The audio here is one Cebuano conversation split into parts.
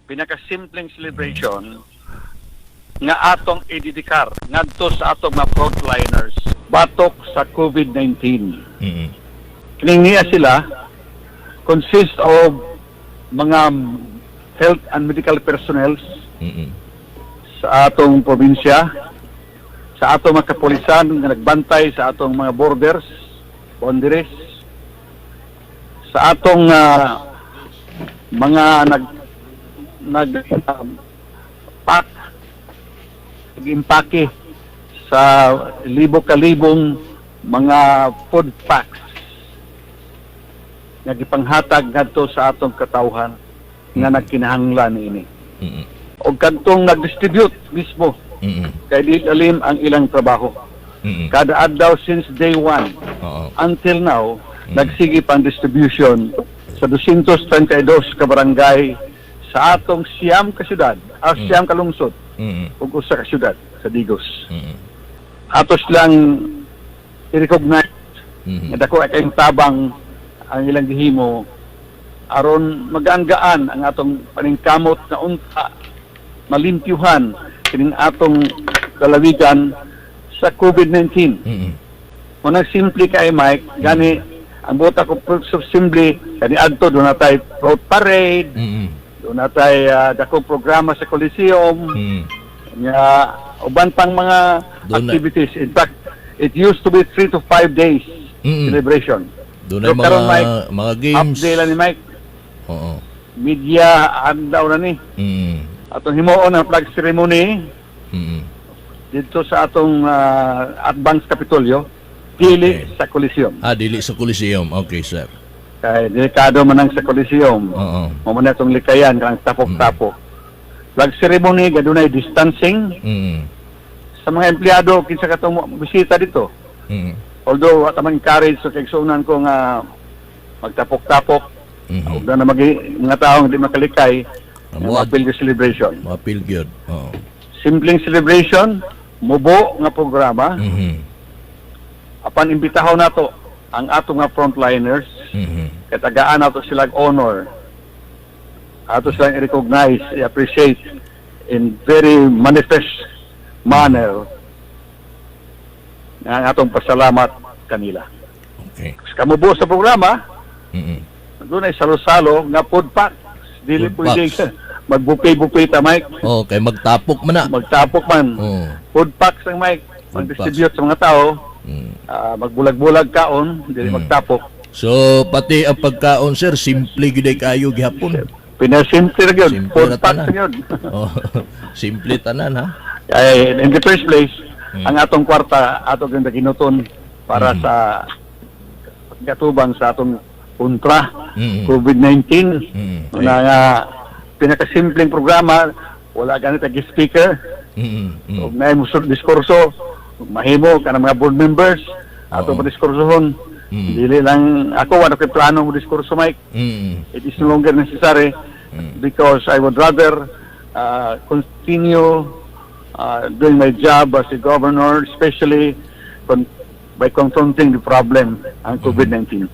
Pinakasimpleng celebration nga atong idedikar ngadto sa atong mga frontliners batok sa COVID-19. Kining niya sila consist of mga health and medical personnels sa atong probinsya, sa atong mga kapulisan nga nagbantay sa atong mga borders, boundaries, sa atong mga nag nag pack, nag-impake sa libo-kalibong mga food packs nga gipanghatag ngadto sa atong katawhan nga nagkinahanglan niini. Og kadtong nag-distribute mismo kay di alim ang ilang trabaho. Kada adlaw since day one until now, nagsige pang distribution sa 232 ka barangay sa atong 9 ka syudad, 9 ka lungsod ug 1 ka syudad sa Digos. Atos lang i-recognize nga dako ay kayong tabang ang ilang gihimo aron magaan-gaan ang atong paningkamot na unta malimpyuhan kining atong lalawigan sa COVID-19. Unang simple kay Mike, gani ang buta ko sa simple kani adto duna tay road parade, duna tay dakong programa sa Coliseum, nga uban pang mga activities. In fact, it used to be 3 to 5 days celebration. Doon So, ay mga karon, Mike, mga games. Update lang ni Mike, media adlaw na ni. Atong himuon ang flag ceremony dito sa atong Advance Kapitolyo, dili sa Coliseum. Ah, dili sa Coliseum. Okay, sir. Kay delikado man ang sa Coliseum. Mo man atong likayan kanang tapok-tapok. Flag ceremony gadunay distancing sa mga empleyado kinsa katong bisita dito. Although wa ta man encourage sa kaigsuonan ko nga magtapok-tapok ug na mga taong di makalikay nga mapil yung celebration. Mapil gyud. Simpleng celebration, mubo nga programa, apan imbitahon nato ang atong mga frontliners kay tagaan nato silang honor. Ato silang i-recognize, i-appreciate in very manifest manner nga ang atong pasalamat kanila. Sa kamubo sa programa, doon ay salo-salo nga food packs. Dili Food pwede packs. Magbuffet-buffet ta, Mike. Oh, kay magtapok man na. Magtapok man. Food packs ang Mike. Food Mag-distribute sa mga tao. Magbulag-bulag kaon, dili magtapok. So pati ang pagkaon, sir, simple gyud ay kayo gihapon. Pinasimple na yun. Simple Food na packs tanan. Yun. Oh, simple tanan ha. Ay, in the first place, ang atong kwarta, ato ganda ginuton para sa gatubang sa atong kontra COVID-19. Na nga pinakasimpleng programa, wala ganit ang speaker, ug naay mo diskurso, mahimo ka ng mga board members, ato pa diskursohon. Dili lang ako, wala ko'y plano mo diskurso, Mike. It is no longer necessary because I would rather continue doing my job as a governor, especially by confronting the problem, ang COVID-19.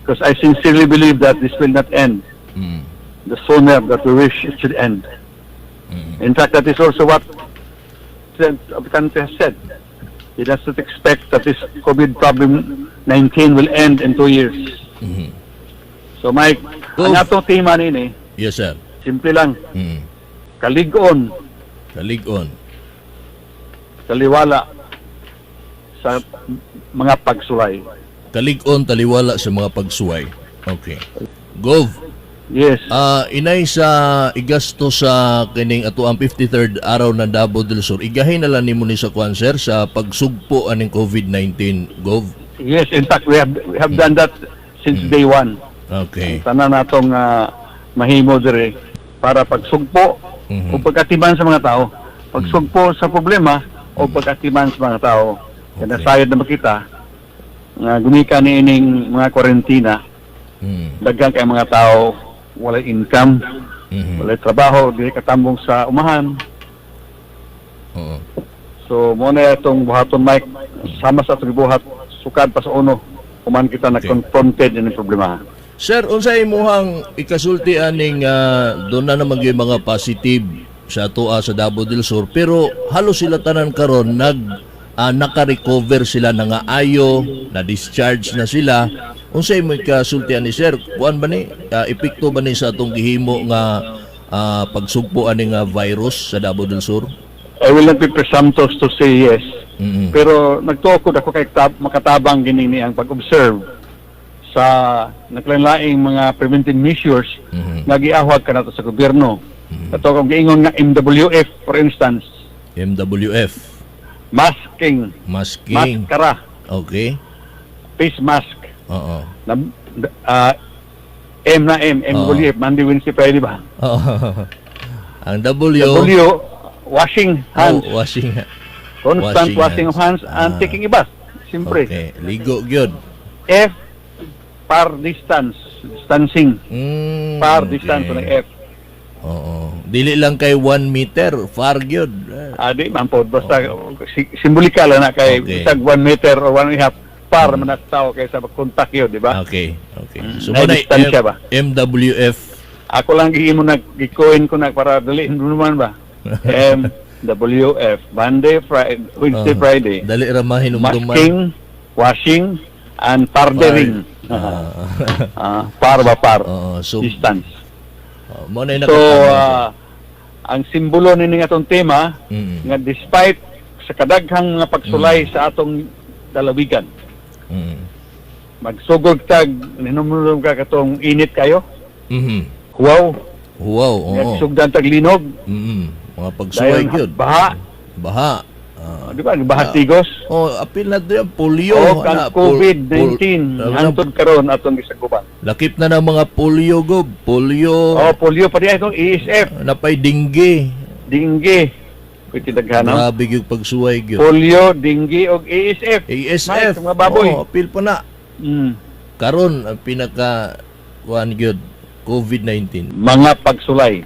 Because I sincerely believe that this will not end the sooner that we wish it should end. In fact, that is also what President of the country has said. He does not expect that this COVID problem 19 will end in 2 years. So Mike, Go. ang atong tema nini, Yes, sir. Simple lang, kalig-on, Kalig-on. Taliwala sa mga pagsulay. Kalig-on, taliwala sa mga pagsuway. Okay. Gov, Yes. Inay sa igasto sa kining ato ang 53rd araw ng Davao del Sur. Igahin na lang nimo ni sa kwan, sir, sa pagsugpo aning COVID-19, Gov. Yes, in fact, we have done that since day one. Tanan natong mahimo dire para pagsugpo o pagkatiman sa mga tao. Pagsugpo sa problema o pagkatiman sa mga tao. Kaya nasayod na makita nga gumikan ni ining mga kwarentina, daghan kay mga tao walay income, walay trabaho, dili katambong sa umahan. So mo na itong buhaton, Mike, sama sa atong gibuhat sukad pa sa uno human kita na confronted ini problema. Sir, unsa imuhang ikasulti aning doon na naman gyud mga positive sa atoa sa Davao del Sur, pero halos sila tanan karon nag naka-recover sila na nga ayo, na discharge na sila. Unsa imo ikasulti ani, sir? Kuan ba ni epekto ba ni sa atong gihimo nga pagsugpo ani nga virus sa Davao del Sur? I will not be presumptuous to say yes. Pero nagtuo ko ako kay makatabang gini ni ang pag-observe sa naglain-laing mga preventive measures nga giahwag kanato sa gobyerno. Kato kung giingon nga MWF, for instance, MWF. Masking, masking. Maskara, face mask. Na, M na M, MWF, Monday, Wednesday, Friday ba? Oo. Ang W, W, washing hands. Oh, washing. Constant washing washing of hands and taking a bath. Siyempre. Okay, ligo gyud. F, far distance, distancing. Far distance ng F. Oo. Dili lang kay 1 meter, far gyud. Adi man po, basta simbolika lang na kay isag 1 meter or 1.5 par man ang tao kaysa kontak yun, di ba? Okay. So May mo na distansya ba? MWF. Ako lang gihimo nag gikoin ko na para dali naman ba? M W F, Monday, Friday, Wednesday, Friday. Dali ra mahinumduman. Masking, washing, and pardering. Ah, par ba par? Oo, so Distance. Oh, mo na So, ang simbolo nini nga atong tema nga despite sa kadaghang mga pagsulay sa atong lalawigan, magsugod tag hinumdum ka katong init kayo, wow, nagsugdan tag linog, Mga pagsuway dayon gyud. baha, Baha. Ah. Di ba? Baha Tigos. Oh, apil na to yan, polio. O kang ana, COVID-19 hangtod karon atong gisagupan. Lakip na ng mga polio gob, polio. Oh, polio pa diay itong ASF, Napay dengue. dengue. Pwede daghan, no? Grabe gyud pagsuway gyud. Polio, dengue og ASF. ASF. Mike, mga baboy. Oh, apil pa na. Karon ang pinaka kuan gyud, COVID-19, Mga pagsulay.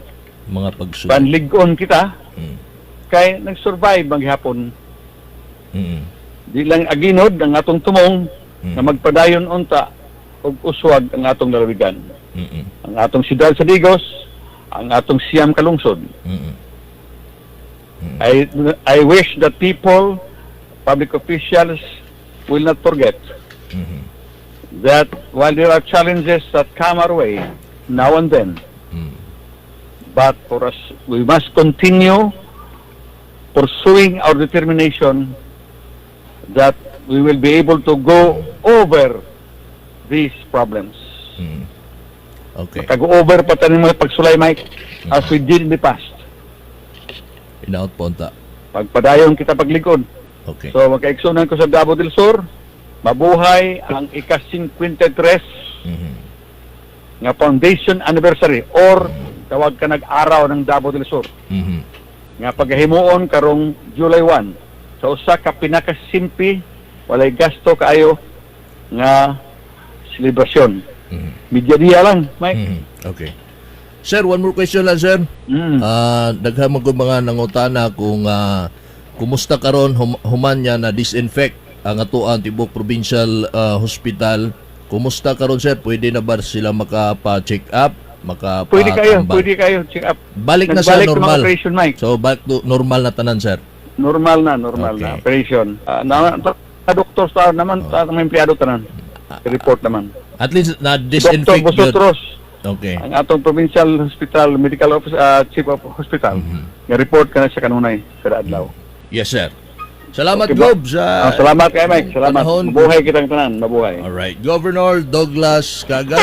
Mga pagsuway. Panlig-on kita kay nag-survive maghapon. Di lang aginod ang atong tumong nga magpadayon unta og uswag ang atong lalawigan. Ang atong siyudad sa Digos, ang atong siyam kalungsod. I wish that people, public officials will not forget that while there are challenges that come our way now and then, but for us, we must continue pursuing our determination that we will be able to go over these problems. Kag-over pa tayo mga pagsulay, Mike, as we did in the past. Inaot po unta. Pagpadayon kita paglikod. So, makaigsunan ko sa Davao del Sur, mabuhay ang ika-53 nga foundation anniversary or tawag ka nag-araw ng Davao del Sur nga paghimuon karong July 1 sa usa ka pinakasimple, walay gasto kaayo nga selebrasyon. Medya diya lang, Mike. Okay. Sir, one more question lang, sir. Daghan man ko mga nangutana kung kumusta karon human niya na disinfect ang atoang tibok provincial hospital. Kumusta karon, sir? Pwede na ba sila makapa-check up, makapa Pwede kayo, pwede kayo check up. Balik na sa Nagbalik ng mga normal. operation, Mike. So back to normal na tanan, sir. Normal na, normal na operation. Na doktor sa naman, sa mga empleyado tanan. Report naman. At least na Dr. disinfect yun. Bosotros, ang atong provincial hospital medical office, chief of hospital, nga report ka na siya kanunay kada adlaw. Yes, sir. Salamat, Okay ba? Gob, sa Salamat kay Mike, salamat. panahon. Mabuhay kitang tanan, mabuhay. All right. Governor Douglas Cagas.